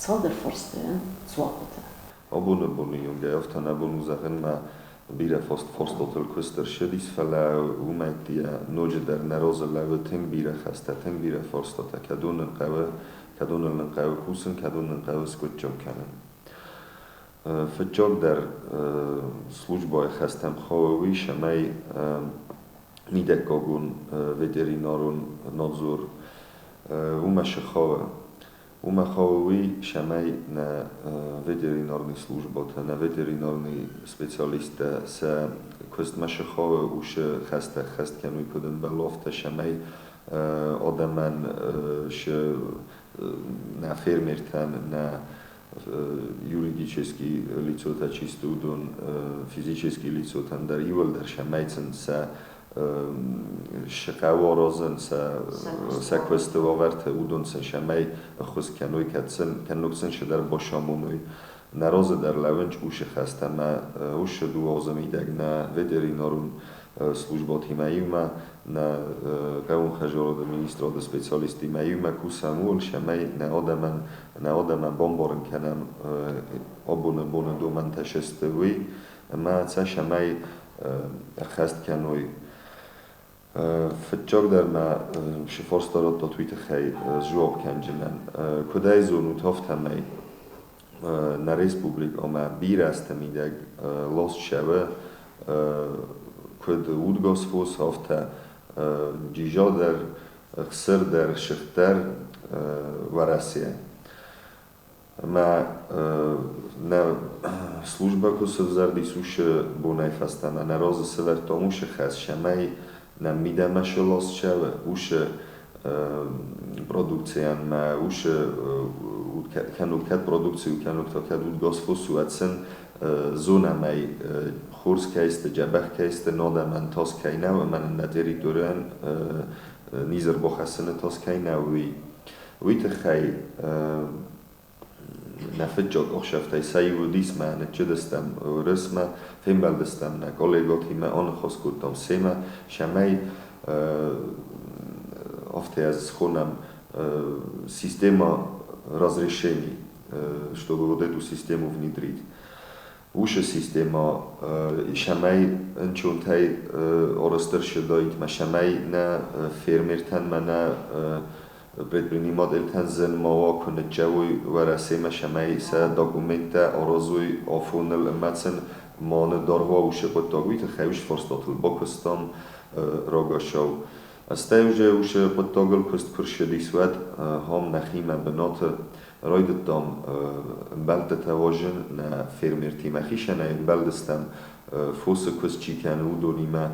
Цалдӕр фарстайӕн дзуаппытӕ. Абоны боны йонгӕй афтӕ нӕ бон у зӕгъын, мӕ бирӕ фарстатыл куыст ӕрцыдис, фӕлӕ уымӕй ноджыдӕр нӕ разы лӕууы тынг бирӕ хӕстӕ, тынг бирӕ фарстатӕ, кӕдон нын хъӕуы, кӕдоныл нын хъӕуы кусын, кӕдон нын хъӕуы скъуыддзаг кӕнын. Фыццагдӕр службӕйы хӕстӕм хауы уый, цӕмӕй мидӕггагон ветеринарон надзор уымӕ сыхауы. Уымӕ хауы уый, цӕмӕй нӕ ветеринарный службӕтӕ, нӕ ветеринарный специалисттӕ сӕ куыстмӕ сыхауы уыцы хӕстӕ ӕххӕст кӕной куыд ӕмбӕлы, афтӕ, цӕмӕй адӕмӕн нӕ фермертӕн, нӕ юридический лицотӕ чи сты, уыдон физический лицотӕн дӕр иуылдӕр цӕмӕй сын сӕ цы хъӕуы аразын, сӕ куысты уавӕрты, уыдон сын цӕмӕй ӕххуыс кӕной, кӕд сын, кӕннод сын цыдӕр басамоной. Нӕ разы дӕр лӕууынц уыцы хӕстӕ ӕмӕ уыцы дыууӕ азы мидӕг нӕ ветеринарон службӕтимӕ иумӕ, нӕ хъӕууон хӕдзарады министрады специалисттимӕ иумӕ кусӕм ууыл, цӕмӕй нӕ адӕмӕн бамбарын кӕнӕм, абоны боны домӕнтӕ цы сты, уый, ӕмӕ сӕ цӕмӕй ӕххӕст кӕной. Фыццагдӕр мӕ цы фарста радтат, уый тыххӕй сдзуапп кӕнджынӕн. Куыд ӕй зонут, афтӕмӕй нӕ республикӕмӕ бирӕ азты мидӕг ласт цӕуы куыд удгас фос, афтӕ джиза дӕр, ӕхсыр дӕр, сыгъд дӕр Уӕрӕсейӕ. Ӕмӕ нӕ службӕ куы сывзӕрдис уыцы бонӕй фӕстӕмӕ, нӕ разы сӕвӕрдтам уыцы хӕс, цӕмӕй нӕм мидӕмӕ цы ласт цӕуы, уыцы продукцийӕн мӕ уыцы кӕнут кӕд продукци у, кӕнут та кӕд удгас фос у, уӕд сын зонӕм ӕй, хорз кӕй сты, дзӕбӕх кӕй сты, надӕмӕн тас кӕй нӕу ӕмӕ нын нӕ территорийӕн низ ӕрбахӕссыны тас кӕй нӕу, уый. Уый тыххӕй нӕ фыццаг ӕхсӕвтӕй сӕ иу уыдис мӕ ныччыдыстӕм Уырысмӕ, фембӕлдыстӕм нӕ коллегӕтимӕ, аныхас кодтам семӕ, цӕмӕй афтӕ ӕз схонӕм система разрешений, чтобы вот эту систему внедрить. Уыцы системӕ цӕмӕй ӕнцонтӕй арӕзт ӕрцыдаид ӕмӕ цӕмӕй нӕ фермертӕн ӕмӕ нӕ предпринимательтӕн зын ма уа, куы ныццӕуой Уӕрӕсемӕ, цӕмӕй сӕ документтӕ аразой афоныл ӕмӕ сын ма ныддаргъ уа уыцы хъуыддаг, уый тыххӕй уыцы фарстатыл бакуыстам рагацау. Стӕй уже уыцы хъуыддагыл куыст куы рцыдис, уӕд ам нӕхимӕ бынаты райдыдтам ӕмбӕлттытӕ уазын нӕ фермертимӕ. Хицӕнӕй ӕмбӕлдыстӕм, фосы куыст чи кӕны, уыдонимӕ.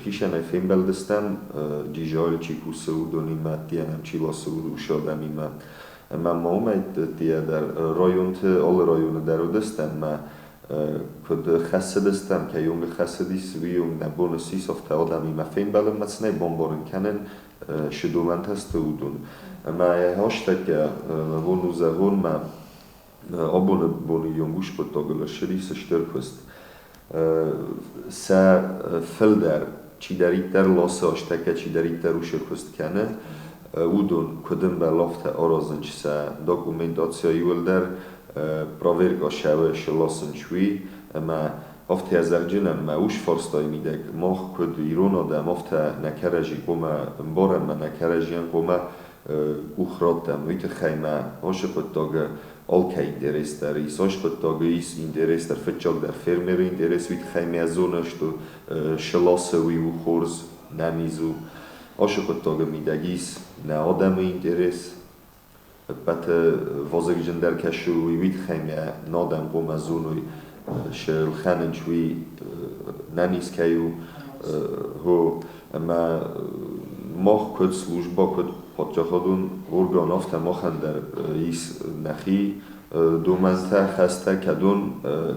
Хицӕнӕй фембӕлдыстӕм, джизайыл чи кусы, уыдонимӕ, ӕддейӕ чи ласы, уыцы адӕмимӕ. Ӕмӕ ма уымӕй ӕддейӕ дӕр районты, алы районы дӕр уыдыстӕм ӕмӕ куыд хӕцыдыстӕм, кӕйонг хӕцыдис, уыйонг нӕ бон ссис афтӕ адӕмимӕ фембӕлынмӕ цынӕй бамбарын кӕнын, цы домӕнтӕ сты, уыдон. Ӕмӕ йӕ хӕстӕгтӕ бон у зӕгъон, мӕ абоны боны йонг ус хъуыддагыл ссыдис стыр куыст. Сӕ фылдӕр чидӕриддӕр ласы азтӕккӕ, чидӕриддӕр усы куыст кӕны, уыдон куыд ӕмбӕлы, афтӕ аразынц сӕ документацийӕ иуылдӕр, проверка цӕуы цы ласынц, уый. Ӕмӕ афтӕ зӕгъджынӕн мӕ ус фарстайы мидӕг мах куыд ирон адӕм, афтӕ нӕ кӕрӕдзи хъуамӕ ӕмбарӕм ӕмӕ нӕ кӕрӕдзийӕн хъуамӕ къух раттӕм. Уый тыххӕй мӕ ацы хъуыддагы алкӕй интерес дӕр ис. Ацы хъуыддагы ис интерес дӕр, фыццагдӕр фермеры интерес, уый тыххӕй мӕ зоны, что цы ласы, уый у хорз, нӕниз у. Ацы хъуыддагы мидӕг ис нӕ адӕмы интерес, ӕппӕты вазыгджындӕр кӕсы, уый тыххӕй мӕ надӕм хъуамӕ зоной, цы лхӕнынц, уый нӕниз кӕй у. Хо, ӕмӕ мах куыд службӕ, куыд паддзахадон орган, афтӕ махӕн дӕр ис нӕхи домӕнтӕ, хӕстӕ,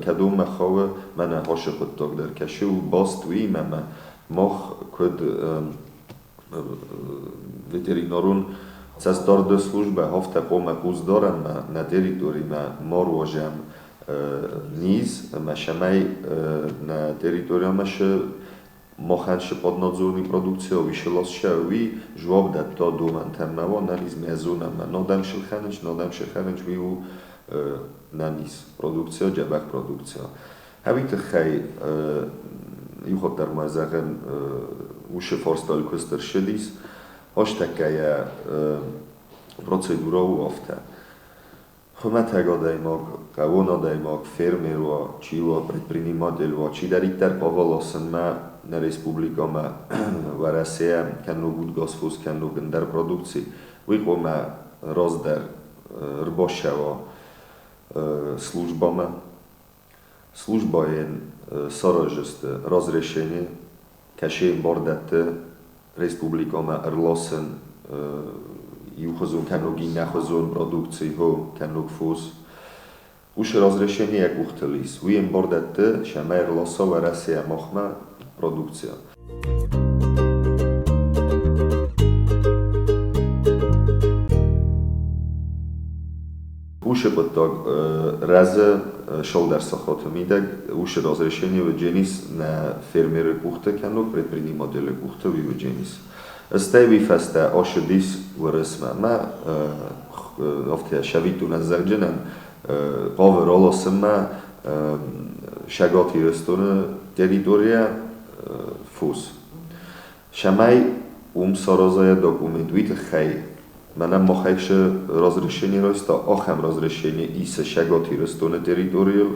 кӕдонмӕ хауы мӕнӕ ацы хъуыддаг дӕр кӕсы, у баст уыимӕ ӕмӕ мах куыд ветеринарон цӕстдарды службӕ, афтӕ хъуамӕ хъус дарӕм нӕ территоримӕ, ма руадзӕм низ ӕмӕ цӕмӕй нӕ территоримӕ цы Махӕн шы поднадзорный продукция уый шыласша уый жуап дӕтта домӕнтӕн мӕ уа нӕниз мӕ зонӕм мӕ нодӕм шылхӕнынч, нодӕм шыхӕрынч уый у нӕниз продукция, джӕбӕх продукция. Хӕуый тыххӕй иу хатт дӕр ма зӕгъын уышы фарстайыл куыст ӕршыдис. Астӕккӕйӕ процедура у афтӕ. Хуымӕтӕг адӕймаг, хъӕууон адӕймаг, фермер уа, чи уа, предприниматель уа, чидӕриддӕр хъавы ласынмӕ нӕ республикӕмӕ Уӕрӕсейӕ кӕнног удгасфос, кӕнног ӕндӕр продукци, уый хъуамӕ раздӕр ӕрбассӕуа службӕмӕ. Службӕйӕн сараздзысты разрешение, кӕцы бар дӕтты республикӕмӕ ӕрласын иухуызон кӕнног иннӕхуызон продукци, хо, кӕнног фос. Уышы разрешение йӕ къухтыл ис. Уый йын бар дӕтты, цӕмӕй ӕрласа Уӕрӕсейӕ махмӕ продукция. Уышы хъуыддаг рӕзы цалдӕр сахаты мидӕг. Уышы разрешение уыдженис нӕ фермеры къухты кӕнног предпринимателы къухты уый уыдженис. Стӕй уый фӕстӕ ащыдис Уырысмӕ. Мӕ афтӕ сӕвиттонӕн зӕгъджынӕн хъавы раласынмӕ Цӕгат Ирыстоны территорийӕ фос. Цӕмӕй уым сараза йӕ документ, уый тыххӕй мӕнӕн махӕй цы разрешение райста, ахӕм разрешение исы Цӕгат Ирыстоны территорийыл,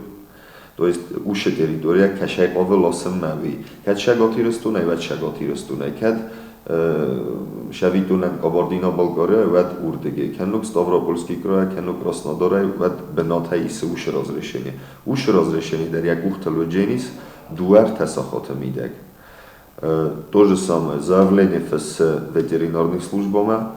то есть уыцы территорийӕ кӕсӕй хъавы ласынмӕ уый. Кӕд Цӕгат Ирыстонӕй, уӕд Цӕгат Ирыстонӕй, кӕд сӕвиттонӕн Кабардино-Балкарийӕ, уӕд уырдыгӕй, кӕнног Ставропольский крайӕ, кӕнног Краснодарӕй, уӕд бынатӕй исы уыцы разрешение. Уыцы разрешение дӕр йӕ къухтыл уыдженис дыууӕ-ӕртӕ сахаты мидӕг. То же самое заявление фыссы ветеринарный службӕмӕ.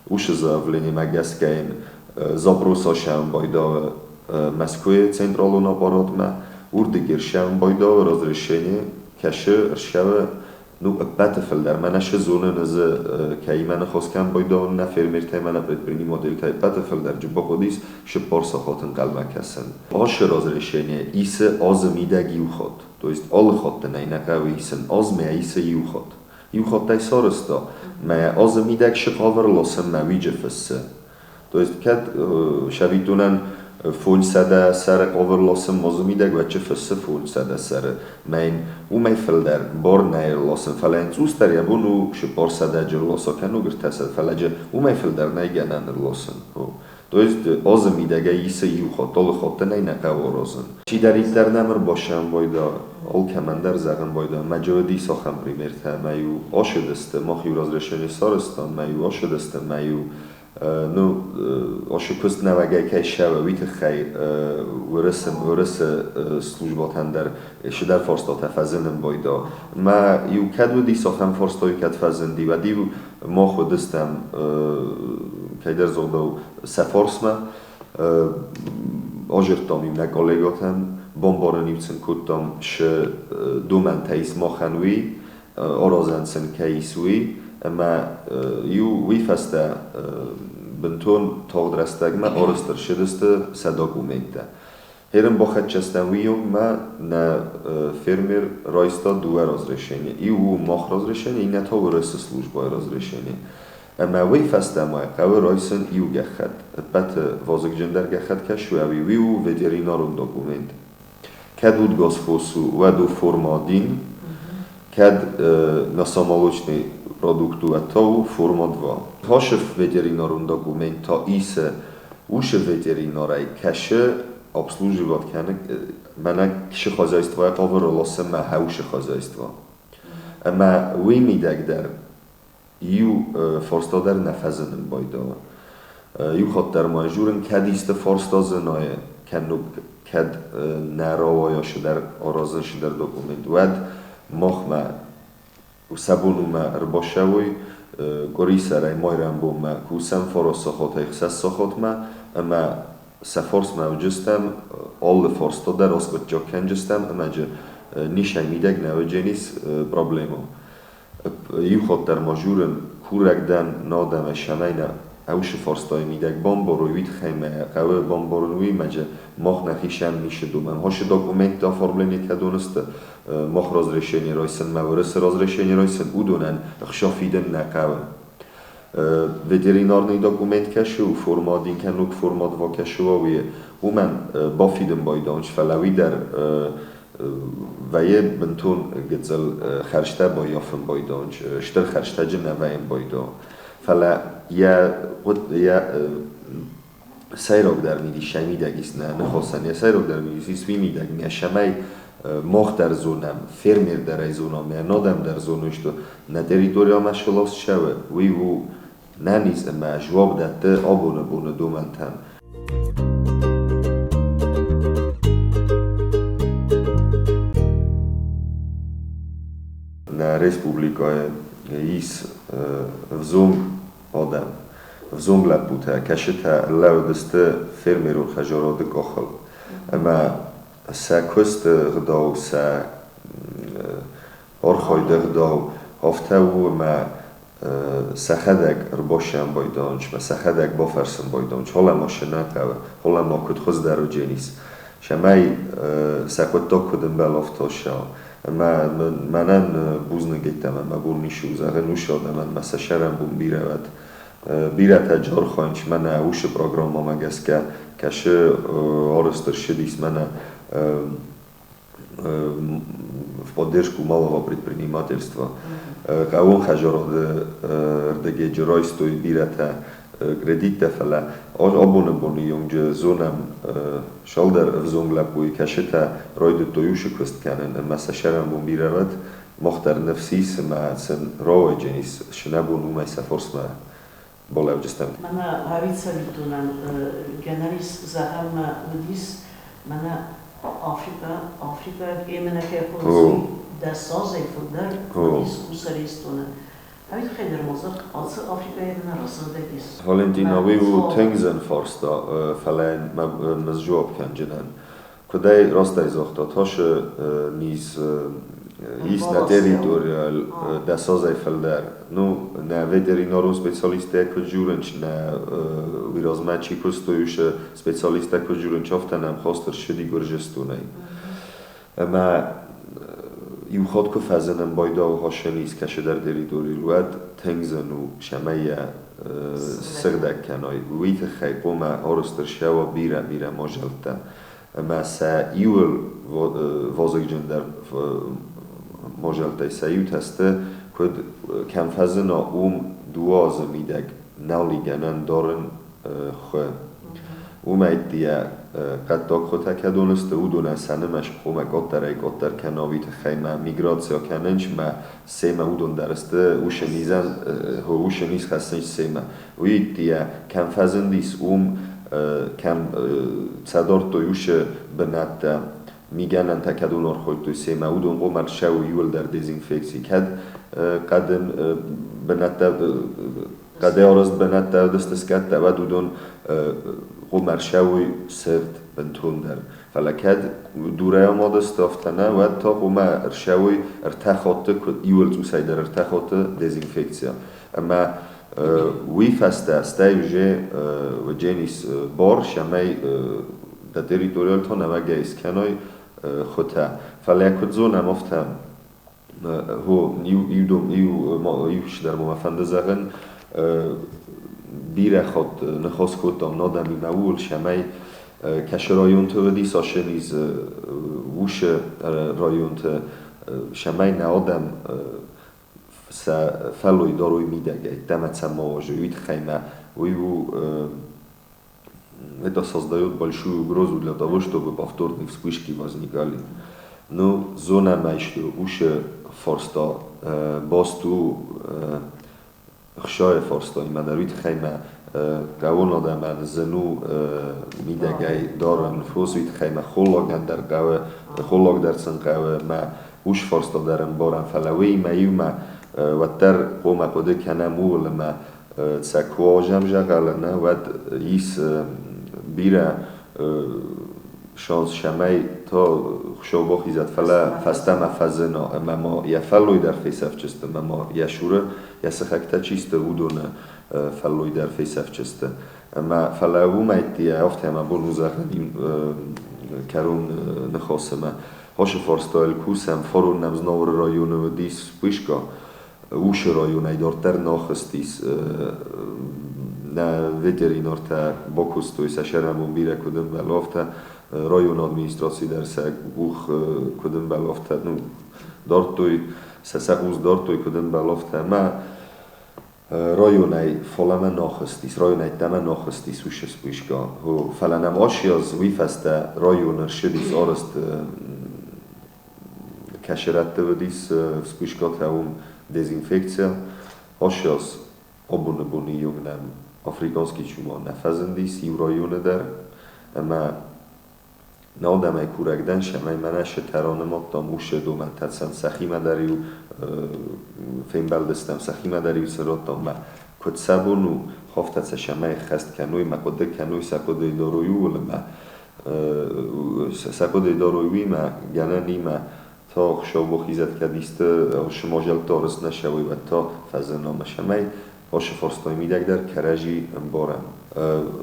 Уыцы заявлениемӕ гӕсгӕ йын запрос асӕуын байдауы Мӕскуыйы централон аппаратмӕ. Уырдыгӕй ӕрсӕуын байдауы разрешение, кӕсы, ӕрсӕуы ну, ӕппӕты фылдӕр мӕнӕ шы зонын ызы кӕимӕ ныхас кӕнын байдауын нӕ фермертӕй, мӕнӕ предпринимательтӕй ӕппӕты фылдӕр джы бахъуыдис цыппар сахат ӕнхъӕлмӕ кӕсын. Ашы разрешение исы азы мидӕг иу хатт. То есть алы хатты нӕй нӕ хъӕуы исын азмӕ исы иу хатт. Иу хаттӕй сарӕзта, мӕ азы мидӕг сыкъавӕр ласынмӕ уиджы фыссы. То есть кӕд сӕвиттонӕн 500 сӕры къовыр ласын азы мидӕг, уӕд чи фыссы 500 сӕры. Мӕ йын уымӕй фылдӕр бар нӕ ласын, фӕлӕ йын цъусдӕр йӕ бон у 400 джы ласа кӕног 300, фӕлӕ джы уымӕй фылдӕр нӕй гӕнӕн ӕрласын. То есть азы мидӕгӕй исы иу хатт, алы хатты нӕй нӕ хъӕуы аразын. Чидӕриддӕр нӕм ӕрбассӕуын байда, алкӕмӕн дӕр зӕгъын байда, мӕ джы уыдис ахӕм примертӕ, мӕ-иу ащыдысты, мах-иу разрешение сарӕзтам, мӕ-иу ащыдысты, мӕ-иу ну, ашы куыст нӕуӕгӕй кӕй ссӕуы, уый тыххӕй Уырысы, Уырысы службӕтӕн дӕр цыдӕр фарстатӕ фӕзынын байда. Мӕ иу кӕд уыдис ахӕм фарста, кӕд фӕзынди, уӕд-иу мах уыдыстӕм кӕйдӕр загъдау сӕ фарсмӕ, азырдтам-иу нӕ коллегатӕн, бамбарын-иу сын кодтам, шы домӕнтӕ ис махӕн уый, аразӕн сын кӕй ис уый, ӕмӕ иу уый фӕстӕ бынтон тагъд рӕстӕгмӕ арӕзт ӕрцыдысты сӕ документтӕ. Херын бахӕццӕ уыйонгмӕ нӕ фермер райста дыууӕ разрешение. Иу у мах разрешение, иннӕ та Уырысы службӕйы разрешение. Ӕмӕ уый фӕстӕ ма хъӕуы райсын иу гӕххӕтт. Ӕппӕты вазыгджындӕр гӕххӕтт кӕсы ӕви уый у ветеринарон документ. Кӕд удгас фос у, уӕд у форма 1, кӕд мясомолочный продукт у, уӕд та у форма 2. Хашы ветеринарон документ та исы уышы ветеринарӕй кӕсы обслуживать кӕны мӕнӕ кишы хозяйствойӕ хъавы раласынмӕ хӕушы хозяйство. Ӕмӕ уый мидӕг дӕр иу фарста дӕр нӕ фӕзынын байдауы. Иу хатт дӕр ма журын, кӕд исты фарста зынайы, кӕнног кӕд нӕ рауайа шыдӕр аразын шыдӕр документ, уӕд махмӕ сӕ бон у мӕ ӕрбассӕуой къуырисӕрӕй майрӕмбонмӕ кусӕм 9 сахатӕй 6 сахатмӕ ӕмӕ сӕ фарсмӕ уыджыстӕм, алы фарста дӕр аскъуыддзаг кӕнджыстӕм ӕмӕ джы нисӕй мидӕг нӕ уыдженис проблема. Иу хатт дӕр ма журын, курӕг дӕн нӕ адӕмӕй, цӕмӕй нӕ Уышы фарстайы мидӕг бамбарой, уый тыххӕй мӕ хъӕуы бамбарын уый, мӕ мах нӕхи сӕм нишы домӕм. Хошы документты оформление кӕдон сты, мах разрешение райсынмӕ, уырысы разрешение райсын, уыдонӕн ӕхца фидын нӕ хъӕуы. Ветеринарный документ кӕсы, у форма один кӕнук, форма два кӕсы уа, уымӕн бафидын байдауынц, фӕлӕ уый дӕр вӕййы бынтон гыццыл хӕрзтӕ баййафын байдауынц, стыр хӕрзтӕджы нӕ вӕййын байдауы. Фӕлӕ йӕ сӕйрагдӕр мидис сӕ мидӕг ис нӕ ныхасӕн, йӕ сӕйрагдӕр мидис ис уый мидӕг, мӕ сӕмӕй мах дӕр зонӕм, фермер дӕр ӕй зонӕм, мӕ адӕм дӕр зоной, что нӕ территориямӕ сылас цӕуы, уый у нӕниз ӕмӕ жуап дӕтты абоны боны домӕнтӕн. Нӕ республикӕйы ис ӕвзонг адӕм, ӕвзонг лӕппутӕ, кӕсытӕ лӕудысты фермерон хӕдзарады къахыл. Ӕмӕ сӕ куысты гъдау, сӕ архайды гъдау афтӕ у, ӕмӕ сӕхӕдӕг ӕрбассӕн байдауынц, мӕ сӕхӕдӕг бафӕрсын байдауынц, холӕ ма шы нӕ хъӕуы, холӕ ма куыд хуыздӕр уыдженис. Сӕмӕй сӕ хъуыддаг куыд ӕмбӕл афтӕ ӕмӕ мӕнӕн бузныг йеддӕмӕ мӕ бон ницы у зӕгъын уыцы адӕмӕн, мӕ сӕ сӕрӕнбон бирӕ уӕд. Бирӕтӕ архайынц мӕнӕ уыцы программӕмӕ гӕсгӕ, кӕсы арӕзт ӕрцыдис мӕнӕ в поддержку малого предпринимательства. Хъӕууон хӕдзарады рдыгӕй райстой бирӕтӕ кредиттӕ, фӕлӕ абоны боны онг зонӕм цалдӕр ӕвзонг лӕппуйы, кӕсытӕ райдыдтой уыцы куыст кӕнын ӕмӕ сӕ сӕрӕнбон бирӕ уӕд. Мах дӕр ныфс ис ӕмӕ сын рауайдженис, цы нӕ бон уымӕй сӕ фарсмӕ балӕуджыстӕм. Мӕнӕ гъӕуи цӕвиттонӕн гӕнӕн ис зӕгъӕн ма уыдис, мӕнӕ Африкӕ, африкаг емынӕ кӕй хонынц, 10 азӕй фылдӕр уыдис Хуссар Ирыстоны. Ӕви тыххӕй дӕр ма зӕгъ, ацы Африкӕйы емынӕ расыгъдӕг ис? Валентина, уый у тынг зын фарста, фӕлӕ мӕ сдзуапп кӕнджынӕн. Куыдӕй растӕй загъта, тасы низ ис нӕ территорийыл 10 азӕй фылдӕр. Ну, нӕ ветеринарон специалисттӕ куыд дзурынц, нӕ уый размӕ чи куыстой, уыцы специалисттӕ куыд дзурынц, афтӕ нӕм хаст ӕрцыди Гуырдзыстонӕй. Ӕмӕ иу хатт куы фӕзынын байдауы хӕссӕн ис кӕцыдӕр территорийыл, уӕд тынг зын у, цӕмӕй йӕ сыгъдӕг кӕной. Уый тыххӕй хъуамӕ арӕзт ӕрцӕуа бирӕ-бирӕ мадзӕлттӕ. Ӕмӕ сӕ иуыл вазыгджындӕр мадзӕлттӕй сӕ иутӕ сты, куыд кӕм фӕзына, уым 2 азы мидӕг нал и гӕнӕн дарын хуы. Уымӕй йӕ хъӕддаг хуытӕ кӕдон сты, уыдонӕн сӕ нымӕц хъуамӕ къаддӕрӕй-къаддӕр кӕна, уый тыххӕй ма миграци кӕнынц, мӕ семӕ уыдон дӕр сты, уыцы низӕн, уыцы низ хӕссынц семӕ. Уый йӕ кӕм фӕзындис, уым кӕм сӕ дардтой уыцы бынӕттӕ, мигӕнӕнтӕ кӕдон архайдтой семӕ, уыдон хъуамӕ ӕрцӕуой иуылдӕр дезинфекци. Кӕд хъӕдын бынӕттӕ хъӕдӕй арӕзт бынӕттӕ уыдысты скъӕттӕ, уӕд уыдон хъуамӕ ӕрцӕуой сырд бынтондӕр. Фӕлӕ кӕд дурӕй амад сты, афтӕ нӕ, уӕд та хъуамӕ ӕрцӕуой ӕртӕ хатты, иуыл цъусӕй дӕр ӕртӕ хатты дезинфекци. Ӕмӕ уый фӕстӕ стӕй уже уыдженис бар, цӕмӕй дӕ территорийыл та нӕуӕгӕй скӕной хуытӕ. Фӕлӕ куыд зонӕм, афтӕ хо иу цыдӕр ма мӕ фӕнды зӕгъын, бирӕ хатт ныхас кодтам адӕмимӕ ууыл, цӕмӕй кӕцы районты уыдис ацы низ, уыцы районты, цӕмӕй нӕ адӕм сӕ фӕллой дарой мидӕгӕй, ӕмӕ сӕ ма уарзой. Уый тыххӕй мӕ уый у это создает большую угрозу для того, чтобы повторные вспышки возникали. Ну, зонӕм ӕй, что уыцы фарста баст у ӕхсайы фарстаимӕ дӕр, уый тыххӕй мӕ хъӕуон адӕмӕн зын у мидӕгӕй дарын фос, уый тыххӕй мӕ холлагӕн дӕр хъӕуы, холлаг дӕр сын хъӕуы, мӕ уыцы фарста дӕр ӕмбарӕм, фӕлӕ уыимӕ иумӕ уӕддӕр хъуамӕ хъуыды кӕнӕм ууыл, ӕмӕ сӕ куы уазӕм зӕгъӕлы, нӕ, уӕд ис бирӕ шанс, цӕмӕй та Хуыцау бахизӕд, фӕлӕ фӕстӕмӕ фӕзына ӕмӕ ма йӕ фӕллой дӕр фесӕфджысты ӕмӕ ма йӕ цуры йӕ сыхӕгтӕ чи сты, уыдоны. Фӕллой дӕр фесӕфджысты. Ӕмӕ фӕлӕ уымӕй афтӕ мӕ бон у зӕгъын кӕрон ныхасы мӕ ашы фарстайыл кусӕм. Фарон нӕм Знауыры районы уыдис вспышка, Ушы районӕй дарддӕр нӕ ахызтис. Нӕ ветеринартӕ бакуыстой сӕ сӕрӕнбон бирӕ куыд ӕмбӕлы, афтӕ районы администраци дӕр сӕ къух куыд ӕмбӕлы, афтӕ ну, дардтой, сӕ хъус дардтой куыд ӕмбӕлы, афтӕ. Ӕмӕ районӕй фалӕмӕ нӕ ахызтис, районӕй ӕддӕмӕ нӕ ахызтис уышы вспышка. Фӕлӕ нӕм асиаз уый фӕстӕ районы ссыдис арӕзт кӕсырӕтты уыдис вспышкатӕ уым дезинфекция. Асиаз абоны боны онг нӕм африканский чума нӕ фӕзындис иу районы дӕр, ӕмӕ нӕ адӕмӕй курӕг дӕн, цӕмӕй мӕнӕ сытӕ ранымадтам уышы домӕнтӕ сӕм сӕхимӕ дӕр-иу фембӕлдыстӕм, сӕхимӕ дӕр-иу сын радтам, мӕ куыд сӕ бон у, афтӕ сӕ цӕмӕй ӕххӕст кӕной, мӕ хъуыды кӕной, сӕ хъуыдыйы дарой ууыл ӕмӕ сӕ хъуыдыйы дарой уыимӕ, гӕнӕнимӕ та Хуыцау бахизӕд, кӕд исты сымазӕлттӕ арызт нӕ сӕуой, уӕд та фӕзына ӕмӕ цӕмӕй ашы фарстайы мидӕг дӕр кӕрӕдзи ӕмбарӕм.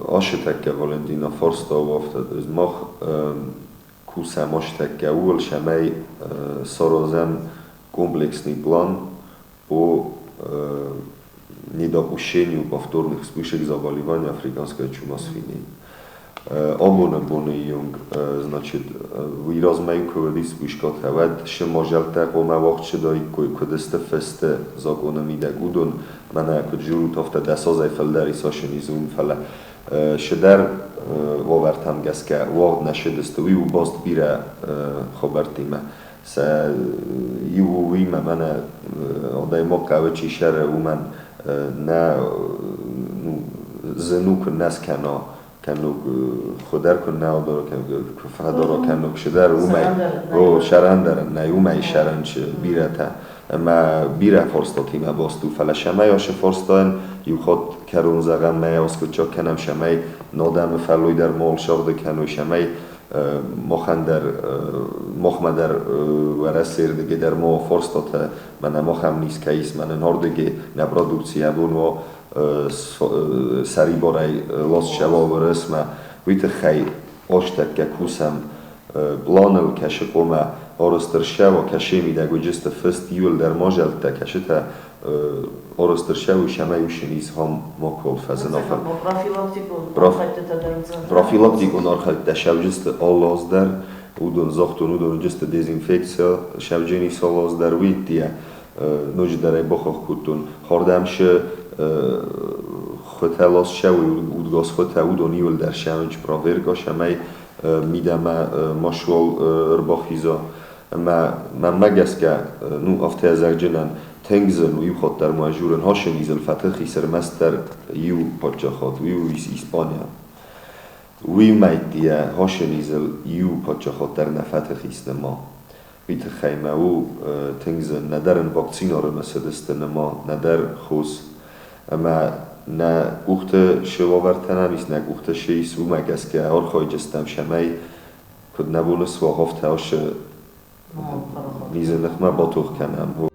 Ашы тӕккӕ Валентина фарста у афтӕ, мах кусӕм ашы тӕккӕ ууыл, цӕмӕй саразӕм комплексный план по недопущению повторных вспышек заболевания африканской чума свиней. Абоны боны онг, значит, уый размӕ куы уыдис вспышкатӕ, уӕд сымазӕлттӕ хъуамӕ уагъд цыдаиккой, куыд сты фысты законы мидӕг, уыдон мӕнӕ куыд журут, афтӕ 10 азӕй фылдӕр ис ашы низ уым, фӕлӕ сыдӕр уавӕртӕм гӕсгӕ уагъд нӕ сыдысты. Уый у баст бирӕ хабӕрттимӕ. Сӕ иу уыимӕ мӕнӕ адӕймаг хъӕуы чи сӕры, уымӕн нӕ ну, зын у, куы нӕ скӕна кӕнуг хуыдӕр куы нӕ адара, куы фӕдара кӕнуг сыдӕр, уымӕй о, сӕрӕндӕр нӕй, уымӕй сӕрӕн бирӕтӕ. Ӕмӕ бирӕ фарстатимӕ баст у, фӕлӕ цӕмӕй ашы фарстайӕн иу хатт кӕрон зӕгъӕм, мӕ аскъуыддзаг кӕнӕм, цӕмӕй адӕмы фӕллой дӕр ма сагъды кӕной, цӕмӕй махӕн дӕр, махмӕ дӕр Уӕрӕсейы рдыгӕй дӕр ма фарстатӕ, мӕнӕ махӕм низ кӕй ис, мӕнӕ нардыгӕй нӕ продукци абон уа сӕрибарӕй ласт сӕуа Уӕрӕсмӕ, уый тыххӕй азтӕккӕ кусӕм планыл, кӕсы хъуамӕ арӕзт ӕрцӕуа, кӕсы мидӕг уыдысты фыст иуылдӕр мадзӕлттӕ, кӕсытӕ арӕзт ӕрцӕуой, цӕмӕй уыцы низ ам макуал фӕзына. Профилактикон архӕйдтытӕ дӕр уыдзӕн? Профилактикон архӕйдтытӕ сӕвджысты алы аз дӕр, уыдон загътон, уыдон уыдысты дезинфекция, сӕвджынис алы аз дӕр, уый ӕддейӕ ноджыдӕр ӕй бахахх кодтон. Хӕрдӕм шы хуытӕ ласт сӕуой, удгас хуытӕ, уыдон иуылдӕр сӕвынч проверка, цӕмӕй мидӕмӕ масуал ӕрбахиза. Ӕмӕ мӕнмӕ гӕсгӕ, ну, афтӕ зӕгъджынӕн тынг зын у иу хатт дӕр ма журын ашы низыл фӕтых ис ӕрмӕстдӕр иу паддзахад, уый у Испания. Уый мӕйттийӕ ашы низыл иу паддзахад дӕр нӕ фӕтых ис нырма. Уый тыххӕй мӕ у тынг зын, нӕдӕр ын вакцина ӕрымысыдысты нырма, нӕдӕр хос. Ӕмӕ нӕ къухты шы уавӕртӕ нӕм ис, нӕ къухты шы ис, уымӕ гӕсгӕ архайджыстӕм, цӕмӕй куыд нӕ бон суа, афтӕ ашы низы ныхмӕ батох кӕнӕм.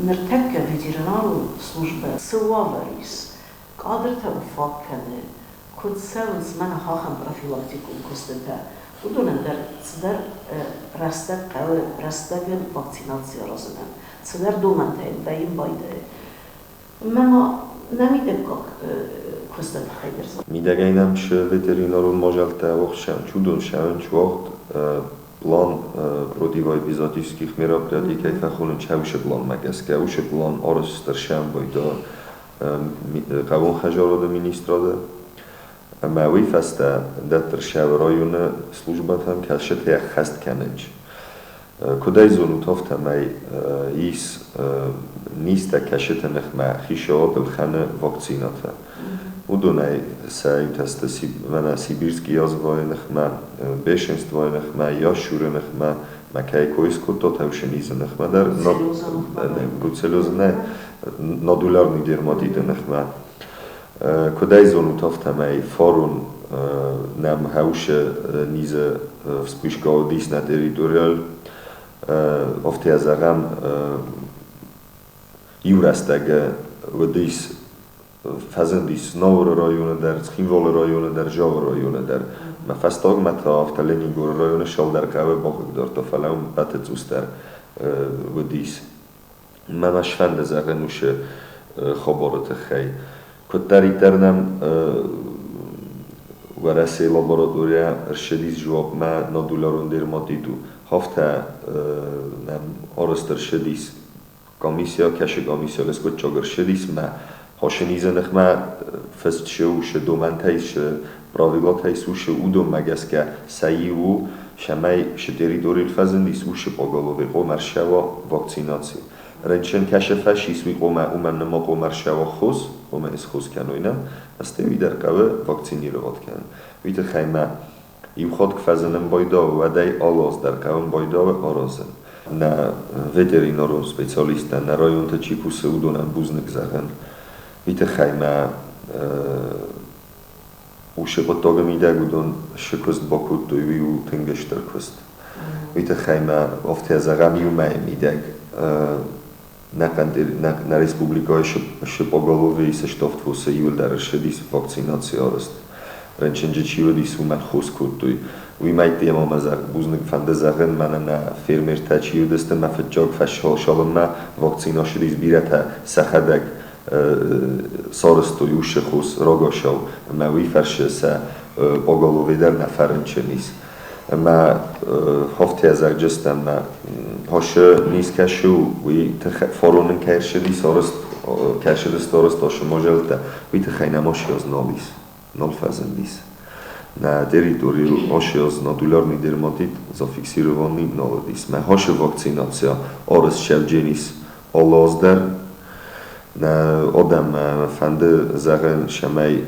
Ныртӕккӕ ветеринарон службӕ цы уавӕр ис, кадртӕ фаг кӕны, куыд цӕуынц мӕнӕ ахӕм профилактикон куыстытӕ, уыдонӕн дӕр цыдӕр рӕстӕг хъӕуы рӕстӕгыл вакцинаци аразынӕн, цыдӕр домӕнтӕ йын вӕййын байдайы. Мӕ ма нӕ мидӕггаг куысты тыххӕй дӕр зӕгъ. Мидӕгӕй нӕм шы ветеринарон мадзӕлттӕ уагъд сӕуынч, уыдон сӕуынч уагъд план противоэпизоотических мероприятий кӕй фӕхонынц, уышы планмӕ гӕсгӕ. Уышы план арӕзт ӕрцӕуын байдыдта хъӕууон хӕдзарады министрады. Ӕмӕ уый фӕстӕ дӕтты рсӕуы районы службӕтӕм, кӕсытӕ ӕххӕст кӕнынч. Куыд ӕй зонут, афтӕмӕй ис низтӕ кӕсыты ныхмӕ хицауад ӕлхӕны вакцинӕтӕ. Уыдонӕй сӕ иутӕ сты мӕнӕ сибирский язвайы ныхмӕ, бешенствойы ныхмӕ, ящуры ныхмӕ, мӕ кӕй кой скодтат, уышы низы ныхмӕ дӕр, бруцеллезы нӕ, нодулярный дерматиты ныхмӕ. Куыд ӕй зонут, афтӕмӕй фарон нӕм хӕусы низы вспышка уыдис нӕ территорийыл. Афтӕ зӕгъӕм, иу рӕстӕг уыдис, фӕзындис Знауыры районы дӕр, Цхинвалы районы дӕр, Джавы районы дӕр. Мӕ фӕстагмӕ та афтӕ Ленингоры районы цалдӕр хъӕуы бахъыгдардта, фӕлӕ уым ппӕты цъусдӕр уыдис. Мӕ ма сфӕнды зӕгъын уыцы хабары тыххӕй. Куыддӕриддӕр нӕм Уӕрӕсейы лабораторийӕ ӕрцыдис дзуапмӕ нодулярон дерматит у. Афтӕ нӕм арӕзт ӕрцыдис комиссия, кӕсы комиссия лескотчаг ӕрцыдис мӕ хосынизы ныхмӕ фыст цы у, цы домӕнтӕ ис, цы правилӕтӕ ис, уыцы уыдонмӕ гӕсгӕ сӕ иу у, цӕмӕй цы территорийыл фӕзындис, уыцы поголовье хъуамӕ ӕрцӕуа вакцинаци. Рынчын кӕсы фӕсис, уый хъуамӕ уымӕн нымӕ хъуамӕ ӕрцӕуа хос, хъуамӕ схос кӕной нӕ, стӕй уый дӕр хъӕуы вакцинировать кӕнын. Уый тыххӕй мӕ иу хатт куы фӕзынын байдауы, уӕд ӕй алы аз дӕр хъӕуын байдауы аразын. Нӕ ветеринарон специалисттӕн, нӕ районты чи кусы, уыдонӕн бузныг зӕгъын. Уый тыххӕй мӕ уыцы хъуыддагы мидӕг уыдон цы куыст бакодтой, уый у тынг стыр куыст. Уый тыххӕй мӕ афтӕ зӕгъӕм, иу мӕйы мидӕг нӕ республикӕйы цы поголовье цы ставд фосы иуылдӕр ссыдис вакцинаци арӕзт. Рынчынджы чи уыдис, уымӕн хос кодтой. Уый мӕйтты ӕмӕ мӕ бузныг фӕнды зӕгъын, мӕнӕ нӕ фермертӕ чи уыдысты, мӕ фыццаг фӕсалынмӕ вакцина ссыдис, бирӕтӕ сӕхӕдӕг сарӕзтой уыцы хос рагацау, ӕмӕ уый фӕрцы сӕ поголовье дӕр нӕ фӕрынчын ис. Ӕмӕ афтӕ зӕгъджыстӕм, мӕ хосы низ кӕсы у, уый тыххӕй фарон ын кӕй ӕрцыдис арӕзт, кӕй ӕрцыдысты арӕзт ацы мадзӕлттӕ, уый тыххӕй нӕм ацы нал ис, нал фӕзындис. Нӕ территорийыл ацы аз нодулярный дерматит зафиксированный нал уыдис. Мӕ хосы вакцинацийӕ арӕзт сӕвджен ис алы аз дӕр. Нӕ адӕммӕ фӕнды зӕгъын, цӕмӕй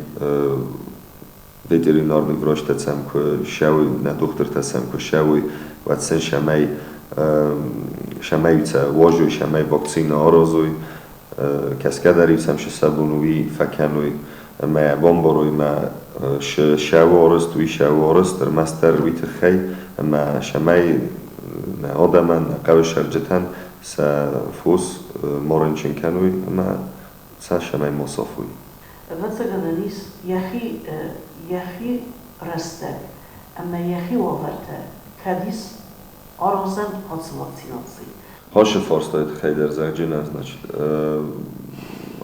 ветеринарный врачтӕ сӕм куы ссӕуой, нӕ дохтыртӕ сӕм куы ссӕуой, уӕд сын цӕмӕй цӕмӕй сӕ уарзой, цӕмӕй вакцинӕ аразой, кӕсгӕ дӕр-иу сӕм цы сӕ бон у, уый фӕкӕной ӕмӕ бамбарой, мӕ цы сӕуы арӕзт, уый сӕуы арӕзт, ӕрмӕстдӕр уый тыххӕй, ӕмӕ цӕмӕй нӕ адӕмӕн, нӕ хъӕуы цӕрджытӕн сӕ фос ма рынчын кӕной ӕмӕ сӕ цӕмӕй ма сафой. Ӕвӕццӕгӕн ис йӕхи рӕстӕг ӕмӕ йӕхи уавӕртӕ, кӕд ис аразӕн ацы вакцинаци. Хашы фарстайы тыххӕй дӕр зӕгъджынӕн, значит,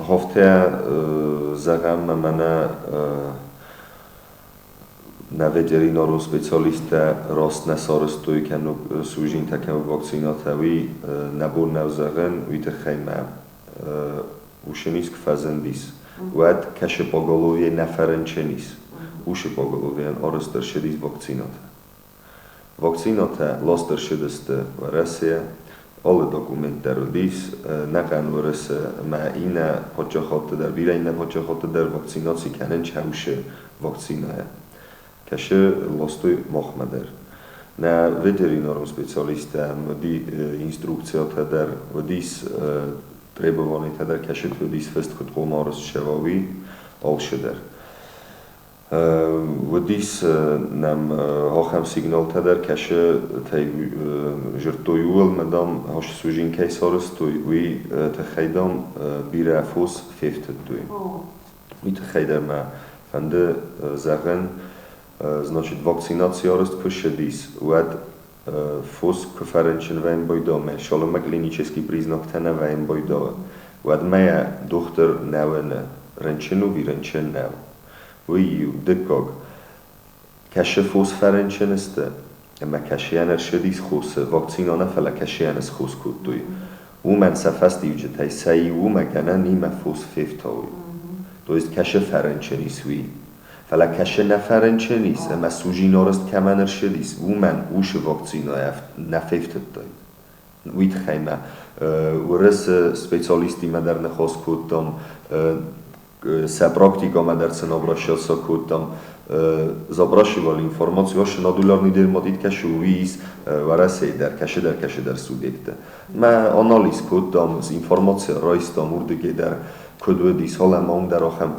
афтӕ зӕгъӕм, мӕнӕ нӕ ветеринарон специалисттӕ раст нӕ сарӕзтой кӕнӕ служинтӕ кӕнӕ вакцинӕтӕ, уый нӕ бон нӕу зӕгъын, уый тыххӕй мӕ уыцы низ куы фӕзындис, уӕд кӕсы поголовье нӕ фӕрынчын ис. Уыцы поголовьейӕн арӕзт ӕрцыдис вакцинӕтӕ. Вакцинӕтӕ ласт ӕрцыдысты Уӕрӕсейӕ, алы документ дӕр уыдис, ӕнӕхъӕн Уӕрӕсе ӕмӕ иннӕ паддзахадты дӕр, бирӕ иннӕ паддзахадты дӕр вакцинаци кӕнын чӕусы вакцинӕйӕ. Кӕсы ластой махмӕ дӕр. Нӕ ветеринарон специалисттӕм уыди инструкциятӕ дӕр, уыдис требованийтӕ дӕр, кӕсыт уыдис фыст, куыд хъуамӕ арӕзт цӕуа, уый алцы дӕр. Уыдис нӕм ахӕм сигналтӕ дӕр, кӕсытӕй зыдтой ууыл, мӕ, дам, служин кӕй сарӕзтой, уый тыххӕй, дам, бирӕ фос фефтыдтой. Уый тыххӕй дӕр мӕ фӕнды зӕгъын, значит, вакцинаци арӕзт куы ссыдис, уӕд фос куы фӕрынчын вӕййын байдауы, цалынмӕ клинический признактӕ нӕ вӕййын байдауы, уӕдмӕ йӕ дохтыр нӕ уыны, рынчын у ӕви рынчын нӕу. Уый иу. Дыккаг, кӕсы фос фӕрынчын сты, ӕмӕ кӕсыйӕн ӕрцыдис хосы, вакцинӕ нӕ, фӕлӕ кӕсыйӕн схос кодтой. Уымӕн сӕ фӕстиуджытӕй сӕ иу уымӕ гӕнӕн имӕ фос фефтауй. То есть кӕсы фӕрынчын ис уый. Фӕлӕ кӕсы нӕ фӕрынчын ис, ӕмӕ сужин арӕзт кӕмӕн ӕрцыдис, уымӕн уыцы вакцинӕйӕ нӕ фефтыдтай. Уый тыххӕй мӕ уырысы специалисттимӕ дӕр ныхас кодтам, сӕ практикӕмӕ дӕр сын обращаться кодтам. Запрашивали информацию, аш нодулярный дерматит кӕсы уый ис Уӕрӕсейы дӕр, кӕсыдӕр субъектты. Мӕ анализ кодтам, информаци райстам уырдыгӕй дӕр. Куыд уыдис, ӕмӕ уым дӕр ахӕм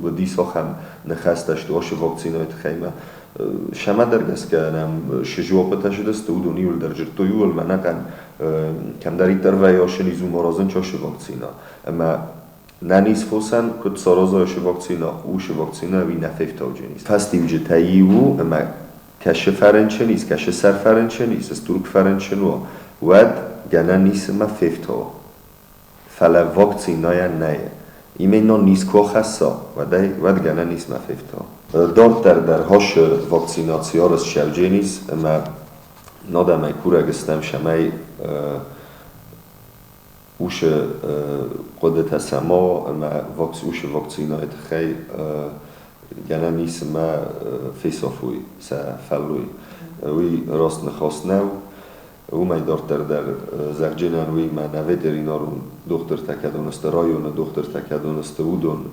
уыдис ахӕм ныхӕстӕ сты ашы вакцинӕйы тыххӕй ӕмӕ сӕмӕдӕр гӕсгӕ нӕм шы жуаппытӕ сыдысты, уыдон иуылдӕр дзырдтой ууыл, мӕ ӕнӕхъӕн кӕмдӕриддӕр вӕййы ашы низ, уым аразынч ашы вакцинӕ. Ӕмӕ нӕ низ фосӕн куыд сараза ашы вакцинӕ, уышы вакцинӕ уый нӕ фефтауджын ис. Фӕстиуджытӕ иу у, ӕмӕ кӕсы фӕрынчын ис, кӕсы сӕр фӕрынчын ис, стурк фӕрынчын уа, уӕд гӕнӕн ис ӕмӕ фефтауа. Фӕлӕ вакцинӕйӕн нӕй. Именно низ куы ахӕсса, уӕд ӕй уӕд гӕнӕн ис ма фефтауа. Дарддӕр дӕр хӕссы вакцинаци арӕзт сӕвджен ис, ӕмӕ адӕмӕй курӕг стӕм, цӕмӕй уыцы хъуыдытӕ сӕ ма ӕмӕ уыцы вакцинӕйы тыххӕй гӕнӕн ис ӕмӕ фесафой сӕ фӕллой. Уый раст ныхас нӕу. Уымӕй дарддӕр дӕр зӕгъджынӕн уый мӕнӕ ветеринарон дохтыртӕ кӕдон сты, районы дохтыртӕ кӕдон сты, уыдон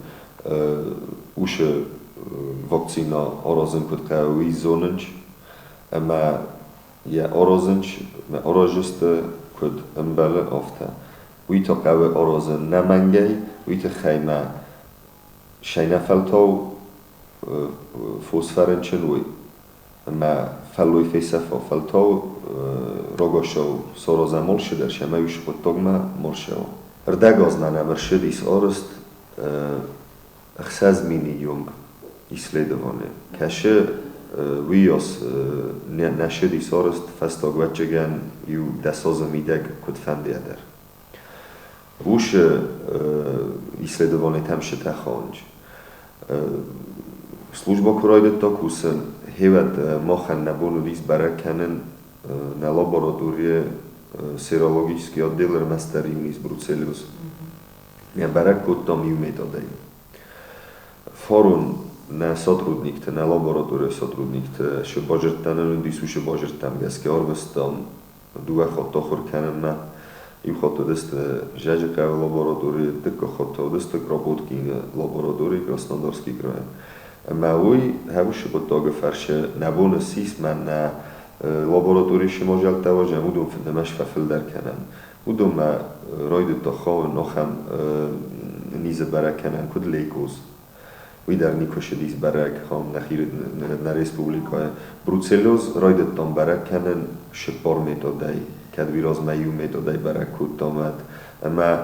уыцы вакцинӕ аразын куыд хъӕуы, уый зонынц ӕмӕ йӕ аразынц, аразджысты куыд ӕмбӕлы, афтӕ. Уый та хъӕуы аразын нӕ мӕнгӕй, уый тыххӕй мӕ шӕйнӕфӕлтау фос фӕрынчын уой ӕмӕ фӕллой фесӕфа, фӕлтау рагацау саразӕм алчидӕр, цӕмӕй уыцы хъуыддагмӕ ма рцӕуа. Ӕрдӕгазмӕ нӕм ӕрцыдис арӕзт 6000 онг исследовани. Кӕсы уыйас нӕ ссыдис арӕзт фӕстаг вӕццӕгӕн иу 10 азы мидӕг куыдфӕндыйӕ дӕр. Уыцы исследованитӕм сытӕхонч. Служба куы райдыдта кусын, хевӕд махӕн нӕ бон уыдис бӕрӕг кӕнын нӕ лабораторийы серологический отдел ӕрмӕстдӕр иу низ бруцеллез. Нӕ бӕрӕг кодтам иу методӕй. Фарон нӕ сотрудникты, нӕ лабораторийы сотрудникты шы базырдта нын уыдис, уыцы базырдтӕм гӕсгӕ арвыстам дыууӕ хатты ахуыр кӕнынмӕ. Иу хатт уыдысты Зӕджыхъӕуы лабораторийы, дыккаг хатт та уыдысты Кропоткины лабораторийы Краснодарский крайы. Ӕмӕ уый хӕуысы хъуыддаг фӕрсы нӕ бон ссис мӕнӕ лабораторийы цы мадзӕлттӕ уадзӕм, уыдон фыднымӕ фӕфылдӕр кӕнӕм. Уыдонмӕ райдыдта хауын ахӕм низы бӕрӕг кӕнӕн, куыд лейкоз. Уый дӕр никуы ссыдис бӕрӕг хам нӕхи нӕ республикӕйы. Бруцеллез райдыдтам бӕрӕг кӕнын цыппар методӕй, кӕд уый размӕ иу методӕй бӕрӕг кодтам, уӕд. Ӕмӕ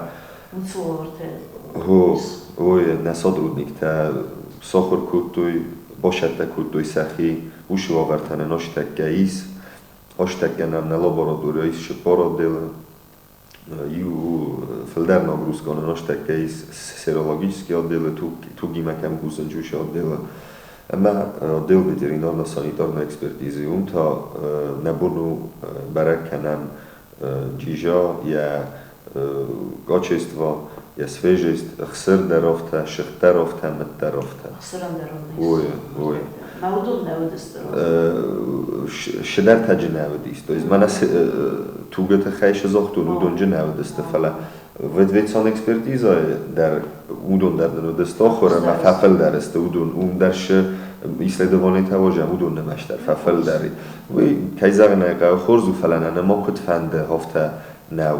ой, нӕ сотрудниктӕ сахуыр кодтой, басӕттӕ кодтой сӕхи, уыцы уавӕртӕ нын астӕккӕ ис. Астӕккӕ нӕм нӕ лабораторийы ис цыппар отделы. Иу фылдӕр нагрузка нын астӕккӕ ис серологический отделы, тугимӕ кӕм кусынц, уыцы отделы. Ӕмӕ отдел ветеринарно-санитарной экспертизы, уым та нӕ бон у бӕрӕг кӕнӕм джиза, йӕ качество, йӕ свежесть, ӕхсыр дӕр афтӕ, сыгъд дӕр афтӕ, мыд дӕр афтӕ. Ӕхсырӕн дӕр уын Ой, ой. Мӕ уыдон нӕ уыдысты. Шыдӕртӕджы нӕ уыдис. То есть мӕнӕ тугы тыххӕй шы загътон, уыдонджы нӕ уыдысты, фӕлӕ ветвецон экспертизӕйы дӕр уыдон дӕр нын уыдысты ахуыр ӕмӕ фӕфылдӕр сты уыдон, уым дӕр шы исследованитӕ уазӕм, уыдон нымӕц дӕр фӕфылдӕр. Уый, кӕй зӕгъын ӕй хъӕуы, хорз у, фӕлӕ нӕ нырма куыд фӕнды, афтӕ нӕу.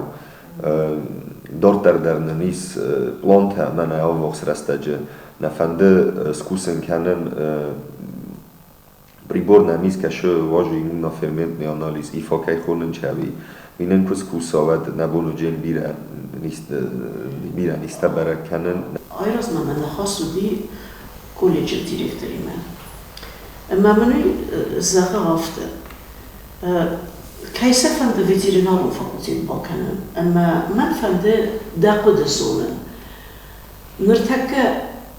Дарддӕр дӕр нын ис плантӕ мӕнӕ ӕввахс рӕстӕджы нӕ фӕнды скусын кӕнын прибор нӕм ис, кӕсы уазы иммуноферментный анализ, ИФА кӕй хонын чӕви. Уый нын куы скуса, уӕд нӕ бон уыдзӕн бирӕ низтӕ бӕрӕг кӕнын. Айразмӕ мӕ ныхас уыди колледжы директоримӕ. Ӕмӕ мын уый зӕгъы афтӕ: Кӕй сӕ фӕнды ветеринарон факультет бакӕнын, ӕмӕ мӕн фӕнды дӕ хъуыды зонын. Ныртӕккӕ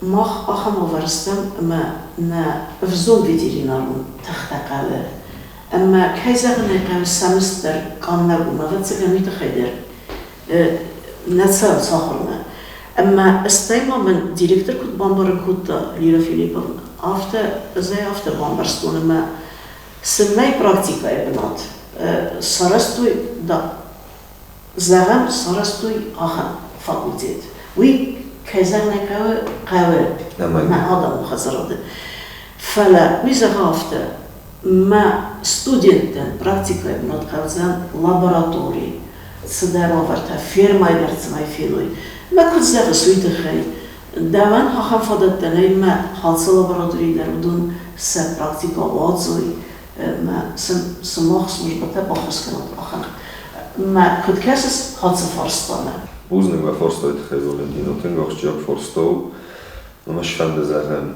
мах ахӕм уавӕры стӕм, ӕмӕ нӕ ӕвзонг ветеринарон тыхтӕ хъӕуы. Ӕмӕ, кӕй зӕгъын ӕй хъӕуы, сӕ мызд дӕр къаннӕг у, ӕвӕццӕгӕн, уый тыххӕй дӕр нӕ цӕуынц ахуырмӕ. Ӕмӕ стӕй ма мын директор куыд бамбарын кодта Лира Филипповна, афтӕ ӕз ӕй афтӕ бамбӕрстон, ӕмӕ сын нӕй практикӕйы бынат. Сарӕзтой, зӕгъӕм, сарӕзтой ахӕм факультет. Уый, кӕй зӕгъын ӕй хъӕуы, хъӕуы нӕ адӕмон хӕдзарады. Фӕлӕ уый зӕгъы афтӕ, мӕ студенттӕн практикӕйы бынат хъӕудзӕн лаборатори, цыдӕр уавӕртӕ, фермӕйы дӕр цӕмӕй феной. Мӕ куыд зӕгъыс уый тыххӕй? Дӕуӕн ахӕм фадӕттӕ нӕй мӕ хӕлцы лабораторийы дӕр уыдон сӕ практикӕ уадзой ӕмӕ сын сымах службӕтӕ баххуыс кӕнут ахӕм. Мӕ куыд кӕсыс хӕлцы фарстамӕ? Бузныг мӕ фарстайы тыххӕй, Валентина. Тынг ахсджиаг фарста у. Ӕмӕ сфӕнды зӕгъын,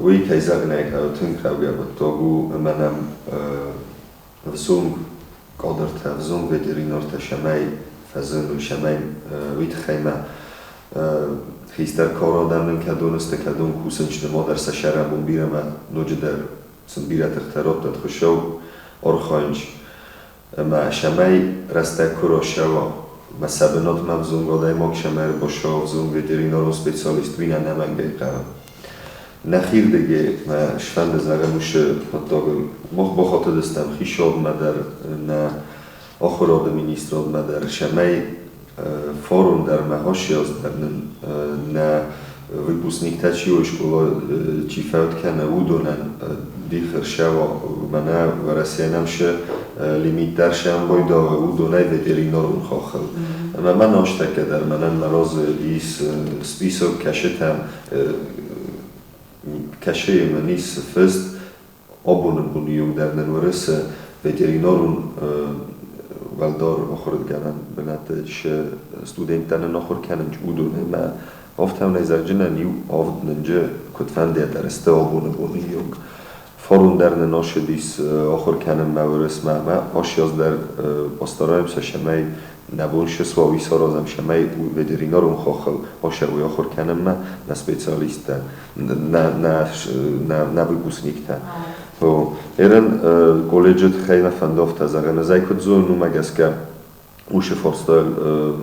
уый, кӕй зӕгъын ӕй хъӕуы, тынг хъӕугӕ хъуыддаг у, ӕмӕ нӕм ӕвзонг кадртӕ, ӕвзонг ветеринартӕ цӕмӕй фӕзыной, цӕмӕй уый тыххӕй ма хистӕр кары адӕм нын кӕдон сты, кӕдон кусынц нымад сӕ сӕрӕнбон бирӕ ӕмӕ ноджыдӕр сын бирӕ тыхтӕ раттӕд Хуыцау, архайынц. Ӕмӕ цӕмӕй рӕстӕг куы рацӕуа, мӕ сӕ бынатмӕ ӕвзонг адӕймаг цӕмӕй ӕрбацӕуа ӕвзонг ветеринарон специалист, уый нӕ ӕнӕмӕнгӕй хъӕуы. Нӕхирдыгӕй мӕ сфӕнды зӕгъын уыцы хъуыддагыл. Мах бахатыдыстӕм хицауадмӕ дӕр, нӕ ахуырады министрадмӕ дӕр, цӕмӕй фарон дӕр мӕ ацы дӕр нын нӕ выпускниктӕ чи уой, скъола чи фӕуд кӕны, уыдонӕн дих ӕрцӕуа, мӕнӕ Уӕрӕсейӕн ӕм цы лимит дӕр сӕмбойдӕуы, уыдонӕй ветеринарон хаххыл. Ӕмӕ мӕн астӕккӕ дӕр мӕнӕн мӕ разы ис список, кӕсытӕм, кӕсыйы мын ис фыст, абоны боны онг дӕр нын Уырысы ветеринарон уӕлдӕр ахуыргӕнӕн бынаты цы студенттӕ нын ахуыр кӕнынц, уыдон ӕмӕ афтӕмӕй зӕгъджынӕн иу авд нынджы куыдфӕндыйӕ дӕр сты абоны боны онг. Фарон дӕр нын ацыдис ахуыр кӕнынмӕ Уырысмӕ ӕмӕ ацы аз дӕр постараемся, цӕмӕй нӕ бон цы суа, уый саразӕм, цӕмӕй ветеринарон хаххыл ацӕуой ахуыр кӕнынмӕ нӕ специалисттӕ, нӕ выпускниктӕ. Ерын колледжы тыххӕй нӕ фӕнды афтӕ зӕгъын. Ӕз ӕй куыд зонын, уымӕ гӕсгӕ уыцы фарстайыл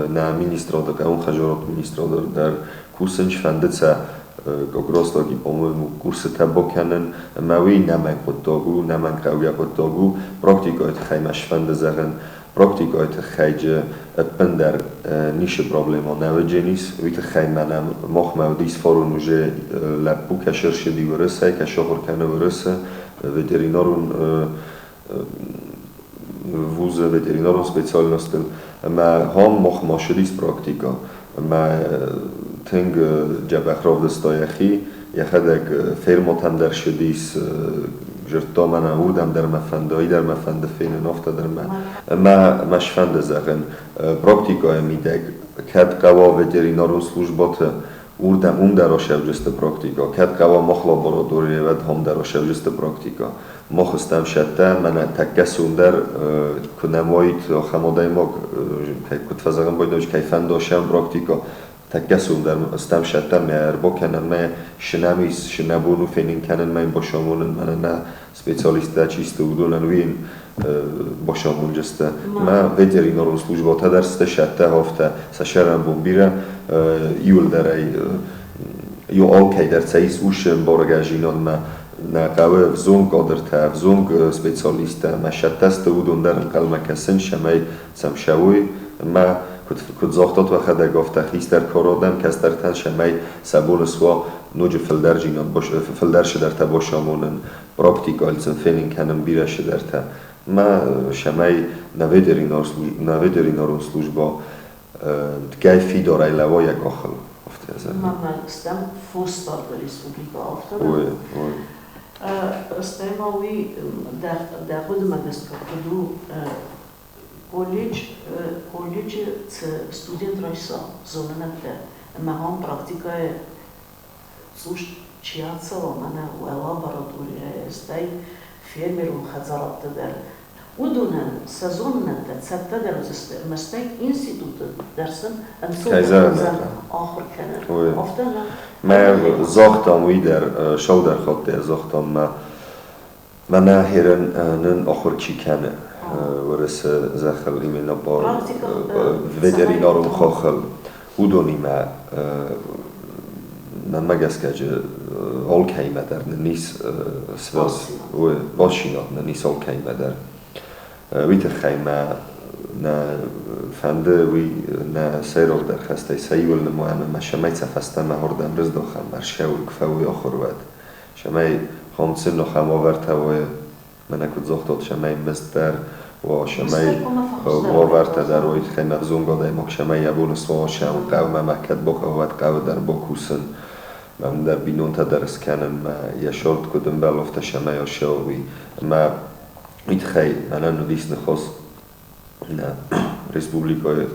нӕ министрады, хъӕуон хӕдзарады министрады дӕр кусынц, фӕнды сӕ как раз таки, по-моему, курсытӕ бакӕнын, ӕмӕ уый нӕмӕнг хъуыддаг у, нӕмӕнг хъӕугӕ хъуыддаг у. Практикӕйы тыххӕй мӕ сфӕнды зӕгъын, практикӕйы тыххӕй ӕппындӕр ницы проблема нӕ уыдзӕнис. Уый тыххӕй мӕнӕ махмӕ уыдис фарон уже лӕппу, кӕцы ӕрцыди Уырысӕй, кӕцы ахуыр кӕны Уырысы ветеринарон вузы ветеринарон специальностыл. Ӕмӕ ам махмӕ ссыдис практикӕ. Ӕмӕ тынг дзӕбӕх равдыста йӕхи, йӕхӕдӕг фермӕтӕм дӕр ссыдис, зыдта мӕнӕ уырдӕм дӕр мӕ фӕнды, ай дӕр мӕ фӕнды фенын, афтӕ дӕр мӕ. Ӕмӕ мӕ сфӕнды зӕгъын, практикӕйы мидӕг кӕд хъӕуа ветеринарон службӕты, уырдӕм уым дӕр ацӕуджысты практикӕ, кӕд хъӕуа мах лабораторийы, уӕд ам дӕр ацӕуджысты практикӕ. Мах стӕм сӕттӕ, мӕнӕ тӕккӕ сундӕр куы нӕм уаид ахӕм адӕймаг, куыд фӕзӕгъын байдайыс, кӕй фӕнда сӕм практикӕ, тӕккӕ сундӕр стӕм сӕттӕ мӕ ӕрбакӕнӕм мӕ цы нӕм ис, цы нӕ бон у фенын кӕнын мӕ йын бацамонын, мӕнӕ нӕ специалисттӕ чи сты, уыдонӕн уый йын бацамонджысты. Мӕ ветеринарон службӕтӕ дӕр сты сӕттӕ афтӕ, сӕ сӕрӕнбон бирӕ, иуылдӕр ӕй ё алкӕй дӕр цӕ ис уыцы ӕмбаргӕзинадмӕ нӕ хъӕуы ӕвзонг кадртӕ, ӕвзонг специалисттӕ ӕмӕ сӕттӕ сты, уыдон дӕр ӕнхъӕлмӕ кӕсынц, цӕмӕй сӕм сӕуой ӕмӕ куыд загътат уӕхӕдӕг, афтӕ хистӕр кары адӕм кӕстӕртӕн цӕмӕй сӕ бон суа ноджы фылдӕрдзинад, фылдӕр цыдӕртӕ бацамонын, практикӕйыл сын фенын кӕнын бирӕ цыдӕртӕ. Ӕмӕ цӕмӕй нӕ ветеринарон службӕ тгӕй фидарӕй лӕууа йӕ къахыл, афтӕ зӕгъын. Мӕнмӕ стӕм фосдарды республикӕ афтӕ. Ой, ой. Стӕй ма уый дӕ хъуыдымӕ гӕсгӕ куыд у, колледжы цы студент райса зонынӕдтӕ ӕмӕ ахӕм практикӕйы цъус чи ацӕуа, мӕнӕ уӕ лабораторийӕ, стӕй фермерон хӕдзарадты дӕр, уыдонӕн сӕ зонынӕдтӕ цӕттӕдӕр уыдзысты ӕмӕ стӕй институты дӕр сын ӕнцондӕр уыдзӕн ахуыр кӕнын. Афтӕ нӕ? Мӕ загътам уый дӕр, саудӕр хатт загътам мӕ мӕнӕ херен нын ахуыр чи кӕны Уырысы зӕххыл именно по ветеринарон хаххыл, уыдонимӕ мӕнмӕ гӕсгӕ алкӕимӕ дӕр нын ис связь, бастдзинад нын ис алкӕимӕ дӕр. Уый тыххӕй мӕ нӕ фӕнды уый нӕ сӕйрагдӕр хӕстӕй сӕ иуыл нымайӕм ӕмӕ цӕмӕй сӕ фӕстӕмӕ ардӕм рыздахӕм, ӕрсӕуы куы фӕуой ахуыр, уӕд. Цӕмӕй хъомцын ахӕм уавӕртӕ уой, мӕнӕ куыд загътат, цӕмӕй мызд дӕр Уа цӕмӕй уавӕртӕ дӕр уой тыххӕй ме взонг адӕймаг цӕмӕй йӕ бон суа, сӕ хъӕумӕ мӕ кӕд бахъӕуа, уӕд хъӕуы дӕр бакусын, мӕ дӕр бинонтӕ дӕр скӕнын, мӕ йӕ сӕрд куыд ӕмбӕлы, афтӕ цӕмӕй ацӕуа, уый. Ӕмӕ уый тыххӕй мӕнӕн уыдис ныхас нӕ республикӕйы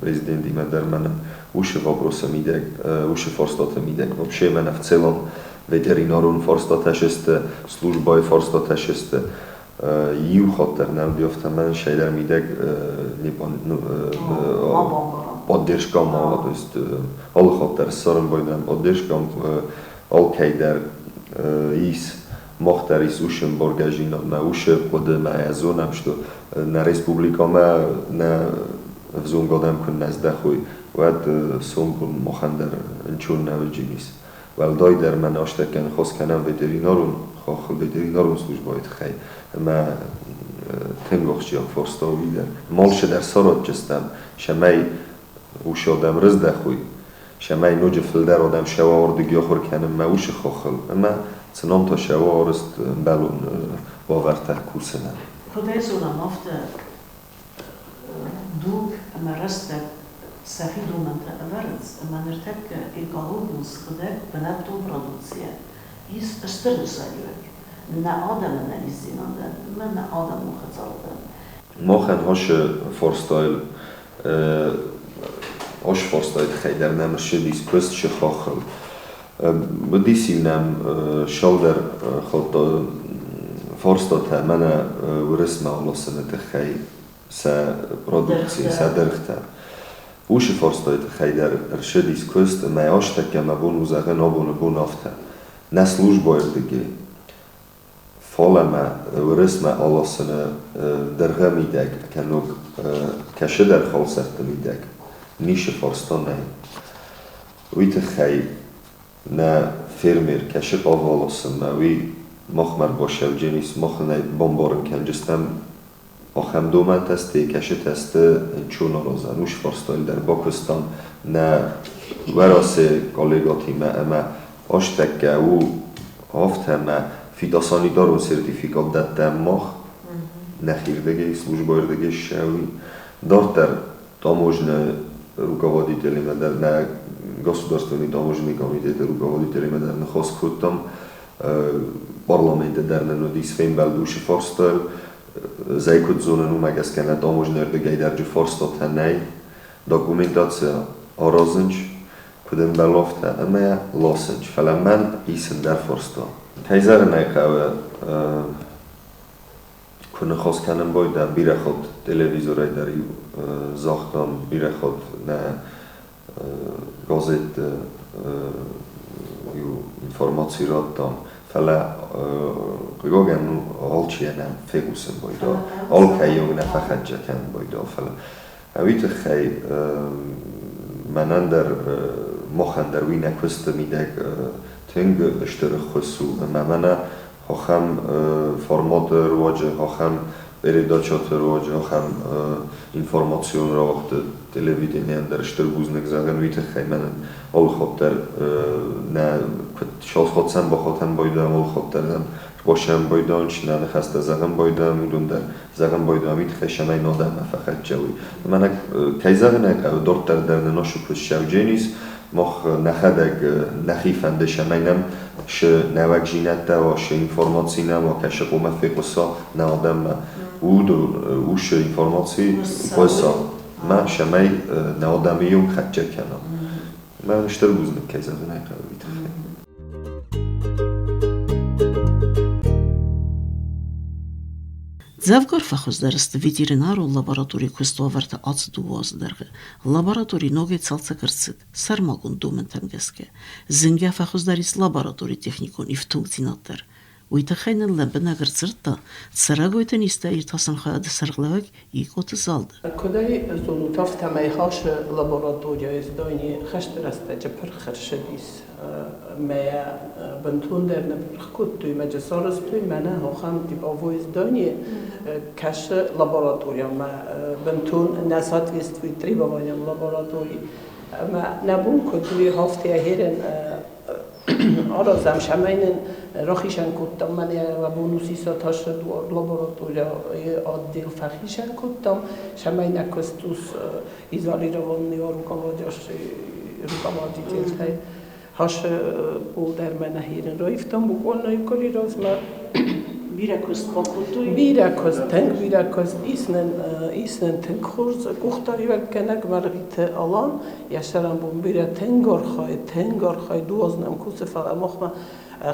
президентимӕ дӕр мӕнӕ уыцы вопросы мидӕг, уыцы фарстаты мидӕг. Вообще мӕнӕ в целом ветеринарон фарстатӕ сты, службӕйы фарстатӕ сты. Иу хатт дӕр нӕ уыди афтӕ мӕн сӕйдӕр мидӕг не ну, поддержка ма, то есть алы хатт дӕр ссарын байдӕм поддержка, алкӕй дӕр ис, мах дӕр ис уыцы ӕмбаргӕдзинадмӕ, уыцы хъуыдымӕ зонӕм, что нӕ республикӕмӕ нӕ ӕвзонг адӕм куы нӕ здӕхой, уӕд сомбон махӕн дӕр ӕнцон нӕ уыдзӕнис. Уӕлдайдӕр мӕн астӕккӕ ныхас кӕнӕм ветеринарон хаххыл, ветеринарон службӕйы тыххӕй, ӕмӕ тынг ахсджиаг фарста уый дӕр. Малшы дӕр саразджыстӕм, цӕмӕй уыцы адӕм рыздӕхой, цӕмӕй ноджы фылдӕр адӕм сӕуа уырдыг ахуыр кӕнынмӕ уыцы хаххыл, ӕмӕ цы ном та сӕуа арызт ӕмбӕлон уавӕртӕ кусынӕн. Куыд ӕй зонӕм, афтӕ дуг ӕмӕ рӕстӕг сӕхи домӕнтӕ ӕвӕрынц, ӕмӕ ныртӕккӕ экологион сыгъдӕг бынӕттон продукцийӕ ис стыр нысаниуӕг нӕ адӕмы ӕнӕниздзинадӕн ӕмӕ нӕ адӕмон хӕдзарадӕн. Махӕн ашы фарстайы тыххӕй дӕр нӕм ссыдис куыст сыхахыл. Уыдис-иу нӕм цалдӕр хатты фарстатӕ мӕнӕ Уырысмӕ аласыны тыххӕй сӕ продукци, сӕ дыргътӕ. Уыцы фарстайы тыххӕй дӕр ӕрцыдис куыст, ӕмӕ азтӕккӕ мӕ бон у зӕгъын абоны бон афтӕ. Нӕ службӕйы рдыгӕй фалӕмӕ Уырысмӕ аласыны дыргъы мидӕг кӕнӕг кӕцыдӕр халсӕртты мидӕг ницы фарста нӕй. Уый тыххӕй нӕ фермер кӕцы хъавы аласынмӕ, уый махмӕ ӕрбацӕудженис, мах ын ӕй бамбарын кӕнджыстӕм, ахӕм домӕнтӕ сты, кӕцытӕ сты ӕнцон аразӕн. Уыцы фарстайыл дӕр бакуыстам нӕ Уӕрӕсе коллегатимӕ ӕмӕ азтӕккӕ у афтӕ ӕмӕ фитосанитарон сертификат дӕттӕм мах, нӕхирдыгӕй, службӕйы рдыгӕй ссӕуы. Дарддӕр таможня руководителимӕ дӕр, нӕ государственный таможенный комитеты руководителимӕ дӕр ныхас кодтам, парламенты дӕр нын уыдис фембӕлд уыцы фарстайыл. Зӕй куыд зонын, уымӕ гӕсгӕ нӕ таможня рдыгӕй дӕр фарстатӕ нӕй. Документаци аразынц, куыд ӕмбӕлы, афтӕ ӕмӕ ласынц. Фӕлӕ мӕн ис ӕндӕр фарста. Кӕй зӕгъын ӕй хъӕуы, куы ныхас кӕнын байдӕм, бирӕ хатт телевизорӕй дӕр-иу загътам, бирӕ хатт нӕ газетты иу информаци радтам, фӕлӕ хъыгагӕн алчи нӕ фехъусын байдаа, алкӕййаг нӕ фӕхӕццӕ кӕнын байдаа, фӕлӕ уый тыххӕй мӕнӕн дӕр, махӕн дӕр уый нӕ куысты мидӕг тынг стыр ӕххуыс у, ӕмӕ мӕнӕ ахӕм форматы руаджы, ахӕм передачӕты руаджы, ахӕм информацион рауагъды телевиденийӕн дӕр стыр бузныг зӕгъын уый тыххӕй мӕнӕн алы хатт дӕр нӕ куыд хатт бахатӕн байдайӕм, алы хатт дӕр нӕм бацӕуын байдайынц, нӕ ныхӕстӕ зӕгъын байдайӕм, уыдон дӕр зӕгъын байдайӕм, уый тыххӕй цӕмӕй нӕ адӕммӕ фӕхӕццӕ уой. Мӕнӕ кӕй зӕгъын ӕй хъӕуы, дарддӕр дӕр нын ацы куыст цӕудженис, мах нӕхӕдӕг нӕхи фӕнды, цӕмӕй нӕм цы нӕуӕгдзинӕдтӕ уа, цы информаци нӕм уа, кӕцы хъуамӕ фехъуса нӕ адӕммӕ, уыцы информаци хъуыса, мӕ цӕмӕй нӕ адӕмы иу хӕццӕ кӕна. Мӕ стыр бузныг, кӕй зӕгъын ӕй хъӕуы, уый тыххӕй. Дзӕвгар фӕхуыздӕр сты ветеринарон лабораторийы куыстуавӕртӕ ацы 2 азы дӕргъы. Лаборатори ногӕй цалцӕг ӕрцыд сӕрмагонд домӕнтӕм гӕсгӕ. Зынгӕ фӕхуыздӕр ис лабораторийы техникон ифтонгдзинад дӕр. Уый тыххӕй нын лӕмбынӕг ӕрдзырдта цӕрӕгойты низтӕ иртасӕн хайады сӕргълӕууӕг Икъоты Залда. Куыдӕй зонут, афтӕмӕй хасы лабораторияйы здание хӕсты рӕстӕджы пырх ӕрцыдис. Мӕ бынтондӕр нӕ пырх кодтой, мӕ джы сарӕзтой мӕнӕ ахӕм типовой здание, кӕсы лабораториямӕ бынтон нӕ соответствует требованиям лаборатории. Ӕмӕ нӕ бон куыд у, афтӕ херен Аразӕм сӕмӕй нын рахицӕн кодтам, мӕнӕ бонус исад лаборатория отдел фӕхицӕн кодтам, сӕмӕй нӕ куыст ус изолированный руководительтӕй. Хас пол дӕр мӕнӕ хирын раивтам буквально иу размӕ. Бирӕ куыст бакодтой? Бирӕ куыст, тынг бирӕ куыст. Ис нын тынг хорз къухдариуӕггӕнӕг Мӕргъиты Алан. Йӕ сӕрӕнбон бирӕ тынг архайы, дуазнӕм кусы, фӕлӕ махмӕ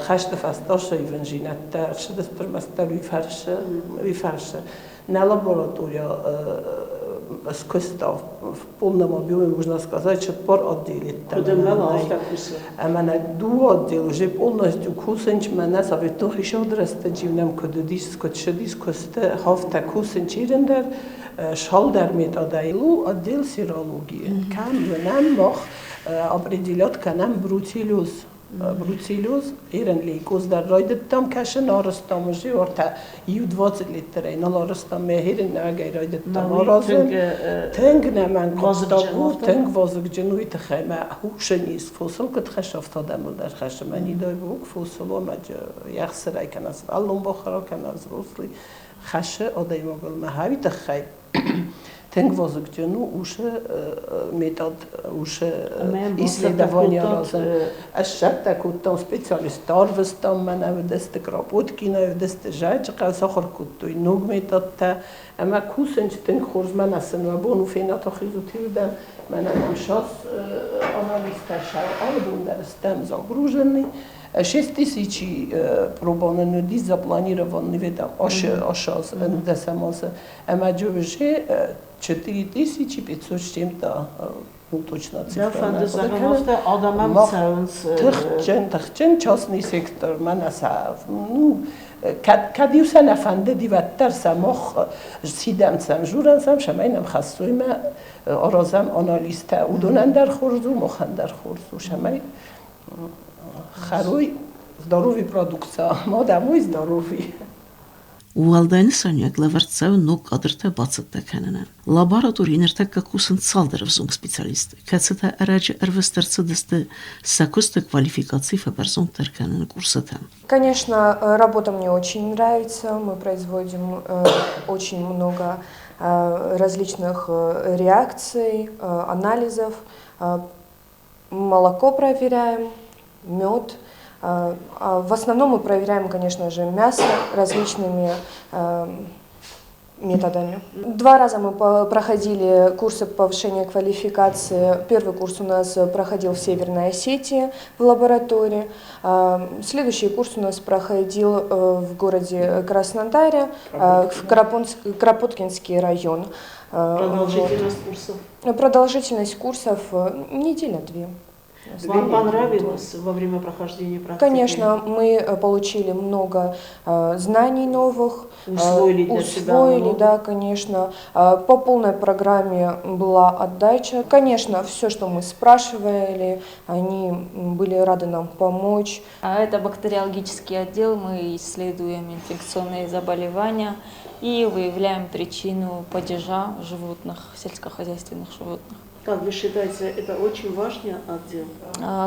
хӕсты фӕстӕ ивындзинӕдтӕ ӕрцыдысты ӕрмӕстдӕр уый фӕрцы. Нӕ лаборатория скуыста в полном объеме, можно сказать, цыппар отделы. Куыд ӕмбӕлы, афтӕ кусы? Ӕмӕ нӕ дыууӕ отдел уже полностью кусынц, мӕнӕ советон хицауады рӕстӕджы нӕм куыд уыдис, куыд цыдис куысты, афтӕ кусынц ирын дӕр, цалдӕр методӕй. У отдел серологии, кӕм уынӕм мах определять кӕнӕм бруцеллез. Бруцеллез, ирын лейкоз дӕр райдыдтам кӕсын, арӕзтам уже ӕртӕ иу 20 литрӕй нал арӕзтам, мӕ хирын нӕгӕй райдыдтам аразын. Тынг нӕмӕнг хъуыддаг у, тынг вазыгджын уый тыххӕй мӕ хъусын ис, фосыл куыд хӕссы, афтӕ адӕмыл дӕр хӕссы. Мӕ не дай бог фосыл омӕ ӕхсырӕй кӕнӕ сывӕллон бахӕра, кӕнӕ взрослый хӕссы адӕймагыл мӕ уый тыххӕй тынг вазыгджын у уыцы метод, уыцы исследование аразын. Ӕз сцӕттӕ кодтам специалистты, арвыстам мӕнӕ уыдысты Кропоткина, уыдысты Зӕджыхъӕу, сахуыр кодтой ног методтӕ ӕмӕ кусынц тынг хорз. Мӕнӕ сын уӕ бон у фенат ахизут иуырдӕм, мӕнӕ нӕм сас анализтӕ сӕ алы бон дӕр стӕм загруженный. 6000 пробонын уыдис запланированный ведам ошоз ӕнудӕсӕм азы. Ӕмӕ уже 4500 с чем-то, ну точно цифра. Фӕнды зӕгъын афтӕ, адӕмӕн цӕуынц. Тыхджын, тыхджын частный сектор, мӕнӕ сӕ, ну, кӕд-иу сӕ нӕ фӕндыди, уӕддӕр сӕ мах сидӕм сӕм, журӕм сӕм, цӕмӕй нӕм хӕссой мӕ аразӕм анализтӕ. Уыдонӕн дӕр хорз у, махӕн дӕр хорз у, цӕмӕй хӕрой здоровый продукция, ма адӕм уой здоровый. Уӕлдай нысаниуӕг лӕвӕрд цӕуы ног кадртӕ бацӕттӕ кӕнынӕн. Лабораторийы ныртӕккӕ кусынц цалдӕр ӕвзонг специалисты, кӕцытӕ ӕрӕджы ӕрвыст ӕрцыдысты сӕ куысты квалификаци фӕбӕрзонддӕр кӕныны курсытӕм. Конечно, работа мне очень нравится. Мы производим очень много различных реакций, анализов. Молоко проверяем, мед. В основном мы проверяем, конечно же, мясо различными методами. Два раза мы проходили курсы повышения квалификации. Первый курс у нас проходил в Северной Осетии в лаборатории. Следующий курс у нас проходил в городе Краснодаре, в Кропоткинский район. Продолжительность курсов? Продолжительность курсов неделя-две. Вам понравилось во время прохождения практики? Конечно, мы получили много знаний новых. Усвоили для себя Усвоили, много? Да, конечно. По полной программе была отдача. Конечно, все, что мы спрашивали, они были рады нам помочь. А это бактериологический отдел, мы исследуем инфекционные заболевания и выявляем причину падежа животных, сельскохозяйственных животных. Как вы считаете, это очень важный отдел?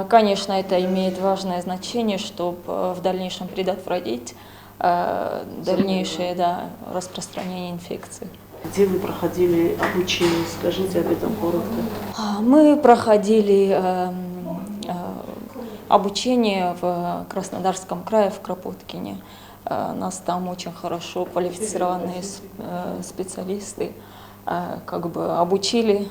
Конечно, это имеет важное значение, чтобы в дальнейшем предотвратить дальнейшее, да, распространение инфекции. Где вы проходили обучение? Скажите об этом коротко. Мы проходили обучение в Краснодарском крае, в Кропоткине. Нас там очень хорошо квалифицированные специалисты как бы обучили.